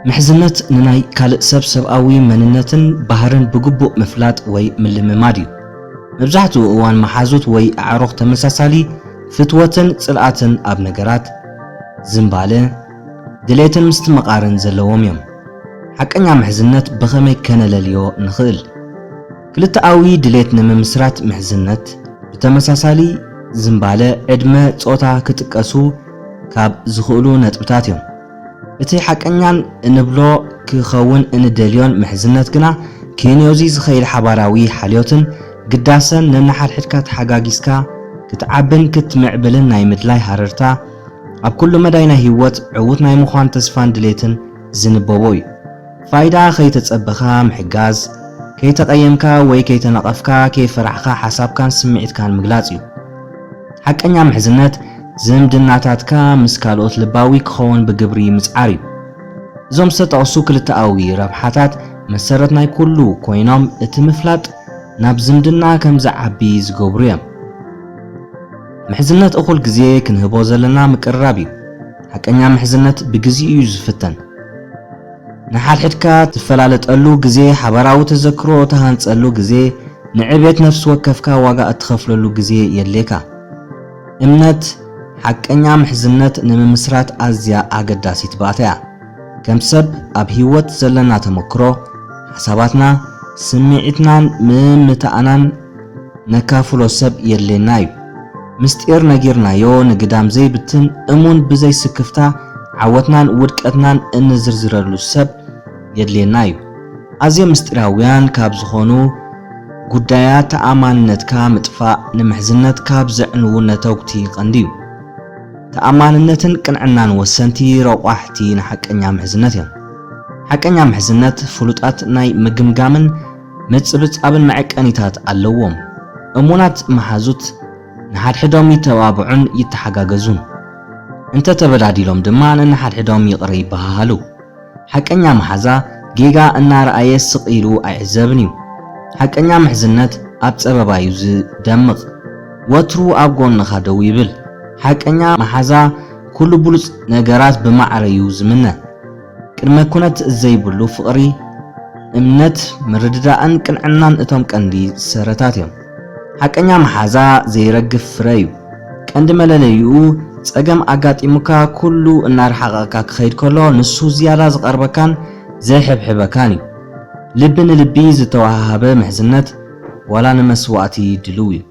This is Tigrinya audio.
ምሕዝነት ንናይ ካልእ ሰብ ሰብኣዊ መንነትን ባህርን ብግቡእ ምፍላጥ ወይ ምልምማድ እዩ። መብዛሕትኡ እዋን መሓዙት ወይ ኣዕሩኽ ተመሳሳሊ ፍትወትን ጽልኣትን ኣብ ነገራት፣ ዝንባለ፣ ድሌትን ምስትምቓርን ዘለዎም እዮም። ሓቀኛ ምሕዝነት ብኸመይ ከነለልዮ ንኽእል? ክልተኣዊ ድሌት ንምምስራት ምሕዝነት፣ ብተመሳሳሊ ዝንባለ፣ ዕድመ፣ ጾታ ክጥቀሱ ካብ ዝኽእሉ ነጥብታት እዮም። እቲ ሓቀኛን እንብሎ ክኸውን እንደልዮን ምሕዝነት ግና፣ ክንዮዚ ዝኸይድ ሓባራዊ ሓልዮትን ግዳሰን፣ ነንሓድሕድካ ተሓጋጊዝካ ክትዓብን ክትምዕብልን ናይ ምድላይ ሃረርታ፣ ኣብ ኩሉ መዳይ ናይ ህይወት ዕዉት ናይ ምዃን ተስፋን ድሌትን ዝንበቦ እዩ። ፋይዳ ከይተጸበኻ ምሕጋዝ፣ ከይተቐየምካ ወይ ከይተነቐፍካ ከይፈራሕኻ ሓሳብካን ስምዒትካን ምግላጽ እዩ። ሓቀኛ ምሕዝነት ዝምድናታትካ ምስ ካልኦት ልባዊ ክኸውን ብግብሪ ምጽዓር እዩ። እዞም ዝተጠቕሱ ክልተኣዊ ረብሓታት መሰረት ናይ ኩሉ ኮይኖም፣ እቲ ምፍላጥ ናብ ዝምድና ከም ዝዓቢ ዝገብሩ እዮም። ምሕዝነት እኹል ግዜ ክንህቦ ዘለና ምቅርራብ እዩ። ሓቀኛ ምሕዝነት ብግዜኡ እዩ ዝፍተን። ንሓድሕድካ ትፈላለጠሉ ግዜ፣ ሓባራዊ ተዘክሮ ትሃንጸሉ ግዜ፣ ንዕቤት ነፍሲ ወከፍካ ዋጋ እትኸፍለሉ ግዜ የድልየካ። እምነት፣ ሓቀኛ ምሕዝነት ንምምስራት ኣዝያ ኣገዳሲት ባእታ እያ። ከም ሰብ ኣብ ህይወት ዘለና ተመክሮ፣ ሓሳባትና፣ ስምዒትናን ምምታእናን ነካፍሎ ሰብ የድልየና እዩ። ምስጢር ነጊርናዮ ንግዳም ዘይብትን እሙን ብዘይ ስክፍታ ዓወትናን ውድቀትናን እንዝርዝረሉ ሰብ የድልየና እዩ። ኣዝዮም ምስጢራውያን ካብ ዝኾኑ ጉዳያት ተኣማንነትካ ምጥፋእ ንምሕዝነት ካብ ዘዕንዉ ነተጉቲ ቀንዲ እዩ። ተኣማንነትን ቅንዕናን ወሰንቲ ረቋሕቲ ንሓቀኛ ምሕዝነት እዮም። ሓቀኛ ምሕዝነት ፍሉጣት ናይ ምግምጋምን ምጽብጻብን መዐቀኒታት ኣለዎም። እሙናት መሓዙት ንሓድሕዶም ይተባብዑን ይተሓጋገዙን። እንተ ተበዳዲሎም ድማ ነንሓድሕዶም ይቕረ ይበሃሃሉ። ሓቀኛ መሓዛ ጌጋ እናረኣየ ስቕ ኢሉ ኣይዕዘብን እዩ። ሓቀኛ ምሕዝነት ኣብ ጸበባ እዩ ዝደምቕ። ወትሩ ኣብ ጎንኻ ደው ይብል። ሓቀኛ መሓዛ ኩሉ ብሉጽ ነገራት ብማዕረ እዩ ዝምነ። ቅድመ ኩነት ዘይብሉ ፍቕሪ፣ እምነት፣ ምርድዳእን ቅንዕናን እቶም ቀንዲ ሰረታት እዮም። ሓቀኛ መሓዛ ዘይረግፍ ፍረ እዩ። ቀንዲ መለለይኡ፣ ጸገም ኣጋጢሙካ ኩሉ እናረሓቐካ ክኸይድ ከሎ፣ ንሱ ዝያዳ ዝቐርበካን ዘሕብሕበካን እዩ። ልቢ ንልቢ ዝተወሃሃበ ምሕዝነት፣ ዋላ ንመስዋእቲ ድልው እዩ።